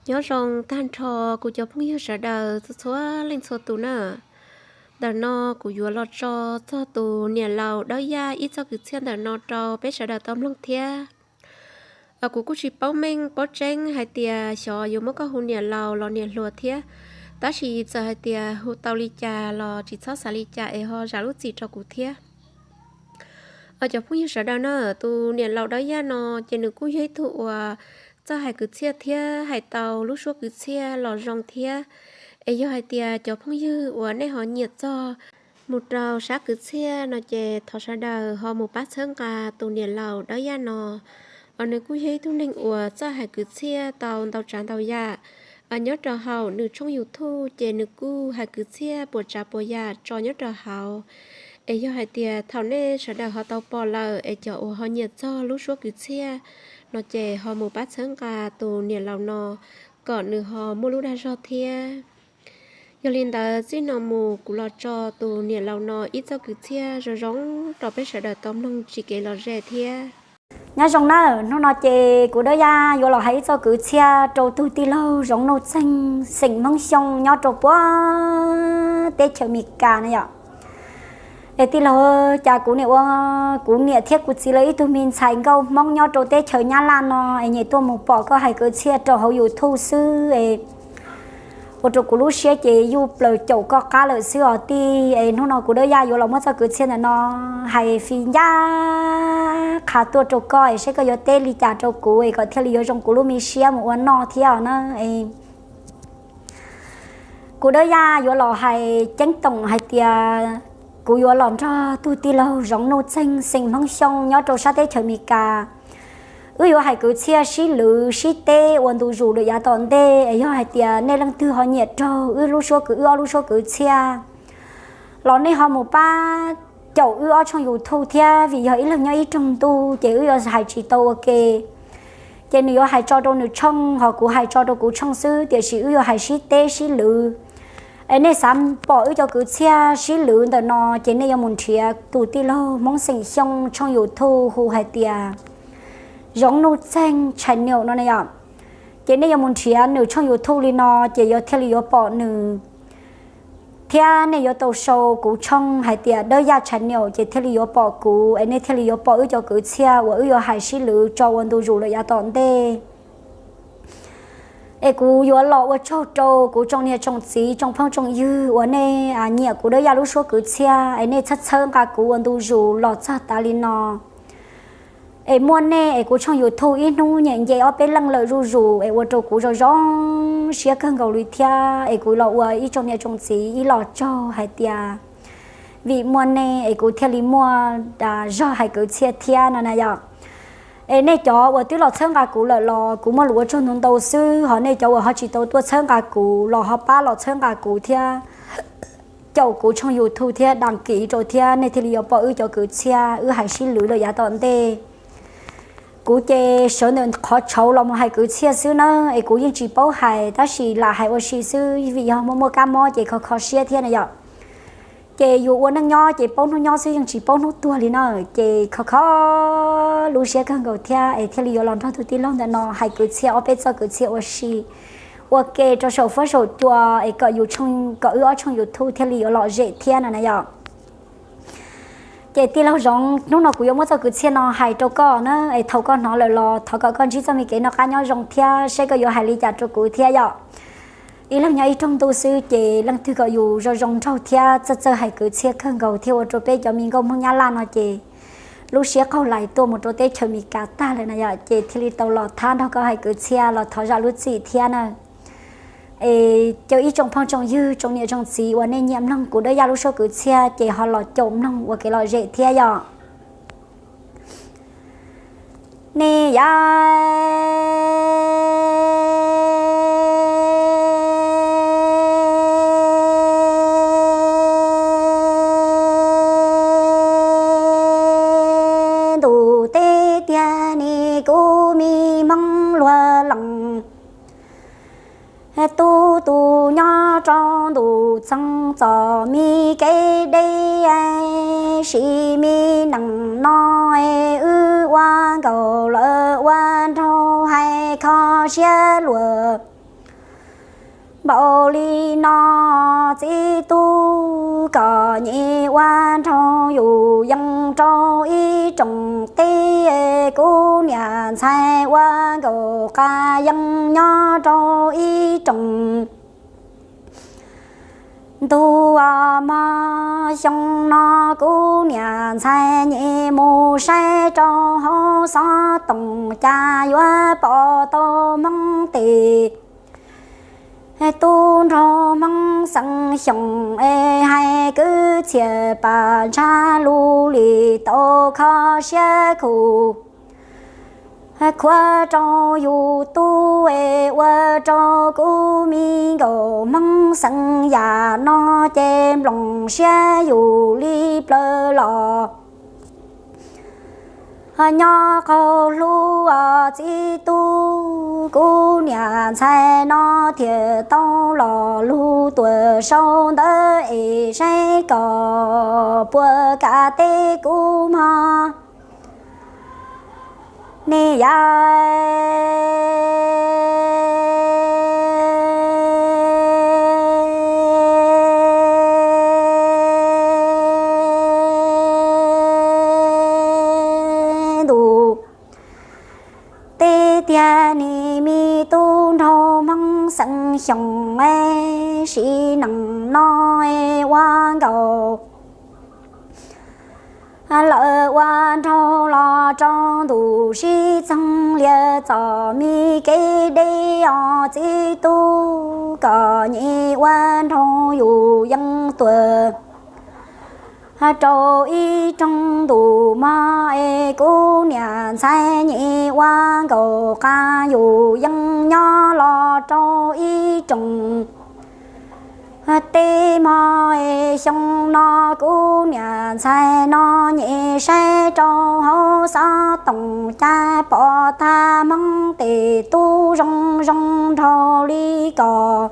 Nyob zoo tag nrho kuv cov phooj ywg sawv daws txhua txhua leej txhua tus na. Ntawm no kuv yuav los tso txog tus niam laus Dawb Yaj ib txoj kwv txhiaj ntawm no rau peb sawv daws tau mloog thiab. Kuv kuj tsis paub meej paub tseeb hais tias xyov yuav muab koj hu niam laus los niam hluas thiab, tab sis txawm hais tias hu tau li cas los tsis txhob xav li cas es ho zam lub txim rau kuv thiab. Cov phooj ywg sawv daws na, tus niam laus Dawb Yaj no ces nws kuj yog ib tug uas txawj hais kwv txhiaj thiab hais tau lub suab kwv txhiaj los zoo thiab. Es yog hais tias cov phooj ywg uas nej ho nyiam txog mus rau sab kwv txhiaj no ces thov sawv daws ho mus pab txhawb nqa tus niam laus Dawb Yaj no. Nws kuj yog ib tug neeg uas txawj hais kwv txhiaj tau ntau tsav ntau yam. Nyob rau hauv nws tshooj YouTube ces nws kuj hais kwv txhiaj puas tsav puas yam tso nyob rau hauv. Es yog hais tias thaum nej sawv daws ho tau pom lawm es cov uas ho nyiam txog lub suab kwv txhiaj no ces ho mus pab txhawb nqa tus niam laus no kom nws ho muaj lub dag zog thiab. Yog li ntawd txij no mus kuv los tso tus niam laus no ib txoj kwv txhiaj zoo zoo rau peb sawv daws tau mloog tsis kev lom zem thiab. Nyob zoo nawb, hnub no ces kuv Dawb Yaj yuav los hais ib txoj kwv txhiaj rau tug tij laug Zoov Nuj Txeeg xeem Hmoob Xyooj nyob rau puag teb chaws Amelikas na yom. Es tij laug, cas kuv niam ua, kuv niam thiab kuv txiv lawv ib tug me ntxhais nkauj Hmoob nyob rau teb chaws Nyab Laj no es nyem tuaj mus pom koj hais kwv txhiaj rau hauv YouTube xwb es ua rau kuv lub siab ces yuj plaws caum koj qab lawm xwb os tij. Es hnub no kuv Dawb Yaj yuav los muab txoj kwv txhiaj ntawm no hais fi ncaj qha tuaj rau koj es seb koj yuav teb li cas rau kuv es kom thiaj li yuav zoo kuv lub me siab mus ua noj thiab os na. Kuv Dawb Yaj yuav los hais ceeb toom hais tias kuv yuav los nrog tug tij laug Zoov Nuj Txeeg xeem Hmoob Xyooj nyob rau sab teb chaws Amelikas. Wb yuav hais kwv txhiaj sib lwv sib teb ua ntu zus lawm yav tom ntej es yog hais tias nej leej twg ho nyiam raug wb lub suab kwv, wb ob lub suab kwv txhiaj los nej ho mus pab caum wb ob tshooj YouTube thiab vim yog ib leeg nyob ib roog ntuj ces wb yuav hais tsis tau ua ke. Ces nws yuav hais tso rau nws tshooj ho kuv hais tso rau kuv tshooj xwb tiam sis wb yuav hais sib teb sib lwv. Es nej xav pom wb cov kwv txhiaj sib lwv ntawm no ces nej yuav mus nrhiav tus tij laug Hmoob xeem Xyooj tshooj YouTube hu hais tias Zoov Nuj Txeeg channel no na yom. Ces nej yuav mus nrhiav nws tshooj YouTube li no ces yuav thiaj li yuav pom nws. Thiab nej yuav tau sau kuv tshooj hais tias Dawb Yaj channel ces thiaj li yuav pom kuv es nej thiaj li yuav pom wb cov kwv txhiaj uas wb yuav hais sib lwv tso ua ntu zus lawm yav tom ntej. Es kuv yuav los ua tsaug rau kuv tsoom niam tsoom txiv tsoom phooj tsoom ywg uas nej nyiam kuv Dawb Yaj lub suab kwv txhiaj es nej txhawb txhawb nqa kuv ua ntu zus los txog tav li no. Es muaj nej es kuv tshooj YouTube ib hnub nyem nce ob peb leej lawm zuj zus es ua rau kuv zoo zoo siab kawg nkaus li thiab es kuv los ua ib tsoom niam tsoom txiv ib los tsaug hais tias vim muaj nej es kuv thiaj li muaj zog hais kwv txhiaj thiab no na yom. Es nej cov uas twb los txhawb nqa kuv lawm los kuv muaj lus ua tsaug ntau ntau xwb, ho nej cov uas ho tsis tau tuaj txhawb nqa kuv los ho pab los txhawb nqa kuv thiab caum kuv tshooj YouTube thiab đăng ký rau thiab nej thiaj li yuav pom wb cov kwv txhiaj wb hais sib lwv lawm yav tom ntej. Kuv ces sawv ntawm qhov tshauv los mus hais kwv txhiaj xwb na, es kuv yeej tsis paub hais tab sis lam hais ua si xwb vim yog muaj muaj kab mob ces kho kho siab thiab na yom. Ces yus ua neej nyob ces paub hnub nyob xwb yeej tsis paub hnub tuag li na. Ces kho kho lub siab kawg nkaus thiab es thiaj li yuav los nrog tus tij laug ntawm no hais kwv txhiaj ob peb txoj kwv txhiaj ua si ua ke rau saum fuab saum cua es kom yus tshooj, kom wb ob tshooj YouTube thiaj li yuav lom zem thiab no na yom. Ces tij laug Zoov, hnub no kuv yuav muab txoj kwv txhiaj no hais rau koj na, es thaum koj hnov lawm los thov kom koj ntsib txoj me kev noj qab nyob zoo thiab seb koj yuav hais li cas rau kuv thiab yom. Ib leeg nyob ib rooj ntuj xwb ces leej twg kom yus zoo zoo nraug thiab txawj txawj hais kwv txhiaj kawg nkaus thiab ua rau peb cov me nkauj Hmoob Nyab Laj no ces lub siab qaug lais tuaj mus rau teb chaws Amelikas tag lawm na yom, ces thiaj li tau los thab nrog koj hais kwv txhiaj los thov zam lub txim thiab na. Es cov ib tsoom phooj tsoom ywg tsoom niam tsoom txiv uas nej nyiam mloog kuv Dawb Yaj lub suab kwv txhiaj ces ho los caum mloog ua kev lom zem thiab yom. Nej yam ntuj teb tiag ne kuv me Hmoob luag lees. Tub tus nyob rau ntuj txeeg txom me kev deb, sim me nees no wb ua nkaus lawm ua nraug hais kho siab luag. npaum li no, txiv tub kom nyias ua nraug yus yees rau ib rooj teb, kuv niam ntxhais ua nkaus qab yees nyob rau ib rooj ntug. Mog xyoo no kuv niam ntxhais nyias mus saib rau hauv xov tooj cas yuav pom tau Hmoob tes tub nraug Hmoob xeem Xyooj es hais kwv txhiaj pam ntsha lus li tau kho siab khuv khuav rau yus tub es ua rau kuv me nkauj Hmoob xeem yam no ces nplooj siab yus li plawg los. Nyob qaug hlub txiv tub, kuv niam ntxhais no thiaj tau los lug tuaj sau ntawv es saib kom puas kam teb kuv mog. Nej yawm ntuj, teb tiag nej me tub nraug Hmoob xeem Xyooj es sim neej no es ua nkaus lawm ua nraug los rau ntuj sib txeeg lias txom me kev deb os txiv tub kom nyias ua nraug yus yees tuaj rau ib rooj ntuj mog es kuv niam ntxhais nyias ua nkaus qab yus yees nyob los rau ib rooj teb mog es xyoo no kuv niam ntxhais no nyias saib rau hauv xov tooj cas pom tag Hmoob tes tub zoo zoo nraug li koj.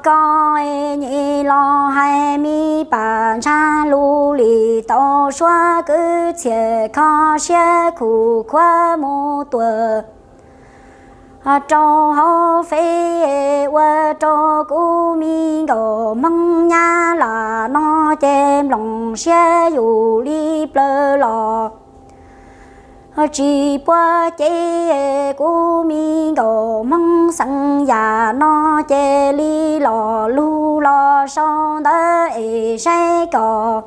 Koj es nyias los hais me pam ntsha lus li tau suav kwv txhiaj kho siab khuv khuav mus tuaj rau hauv fej ua rau kuv me nkauj Hmoob Nyab Laj no ces nplooj siab yus li plawg los. Tsis puas ces kuv me nkauj Hmoob xeem yam no ces li los lug los sau ntawv es saib kom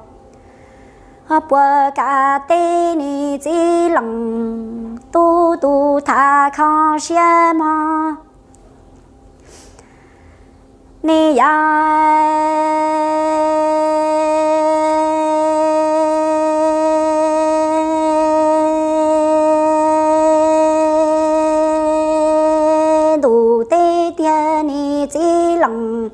puas kam teb nej txiv leej tub tus tham kho siab mog. Nej yawm ntuj, teb tiag nej txiv leej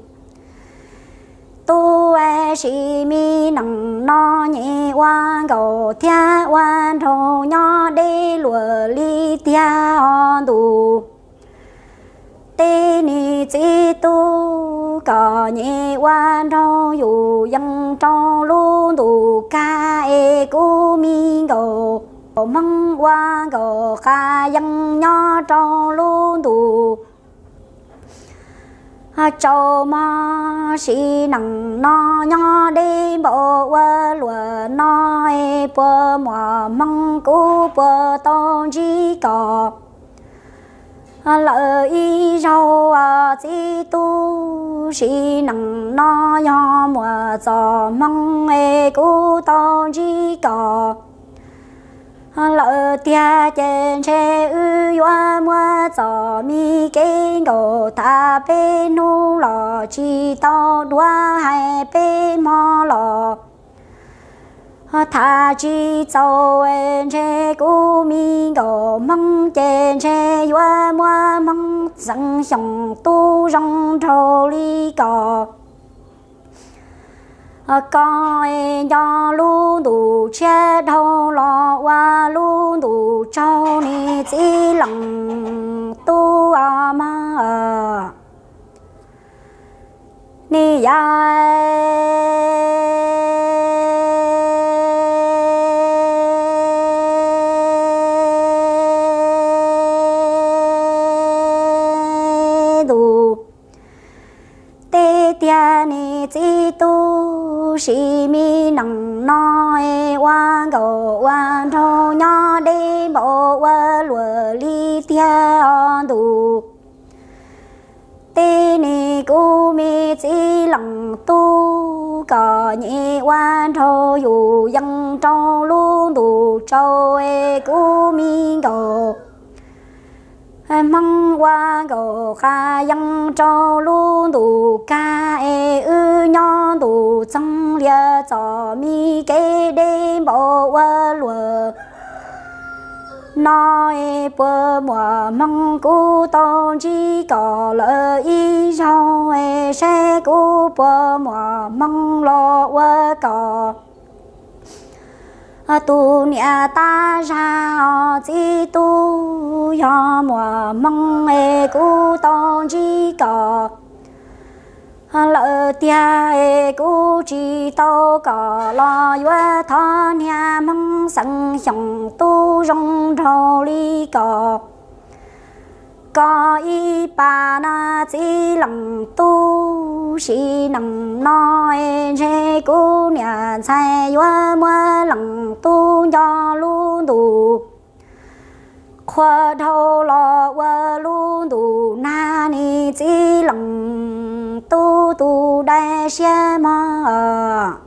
tub, sim me neej no nyias ua nkauj thiab ua nraug nyob deb luaj li tiag os ntuj. Teb nej txiv tub kom nyias ua nraug yus yees rau lub ntuj kag es kuv me nkauj Hmoob ua nkaus qab yees nyob rau lub ntuj tsaus mog. Sim neej no nyob deb npaum ua luaj no es puas muaj hmoo kuv puas tau ntsib koj lawm ib zaug os txiv tub. Sim neej no yog muaj txoj hmoo es kuv tau ntsib koj lawm tiag ces ntshe wb yuav muab txoj me kev nkauj tham peb hnub los tsis tau duav hais peb hmo los tham tsis txaus. Ntshe kuv me nkauj hmoob ces ntshe yuav muab hmoob xeem xyooj tub zoo nraug li koj. Koj nco lub ntuj tshiab dhau los ua lub ntuj tsaug, nej txiv leej tub mog. Nej yawm Tiag ne txiv tub, sim me nees no es ua nkauj ua nraug nyob deb npaum ua luaj li tiag os ntuj. Teb ne kuv me txiv leej tub, koj nyiam ua nraug yus yees rau lub ntuj tsaus es kuv me nkauj hmoob ua nkauj qas yees rau lub ntuj kag es wb nyob ntuj txoog lias txom me kev deb npaum ua luaj no es puas muaj hmoo kuv tau ntsib koj lawm ib zaug es saib kuv puas muaj hmoo los ua koj tus niam tab zag os txiv tub. Yog muaj hmoo es kuv tau ntsib koj lawm tiag es kuv tsis tau koj los yuav thov niag Hmoob Xeeb Xyooj tub zoo nraug li koj koj ib pas na txiv leej tub. Sim neej no es ntshe kuv niam ntxhais yuav muab leej tub nco lub ntuj qhua dhau los ua lub ntuj nag ne txiv leej tub tus dai siab mog.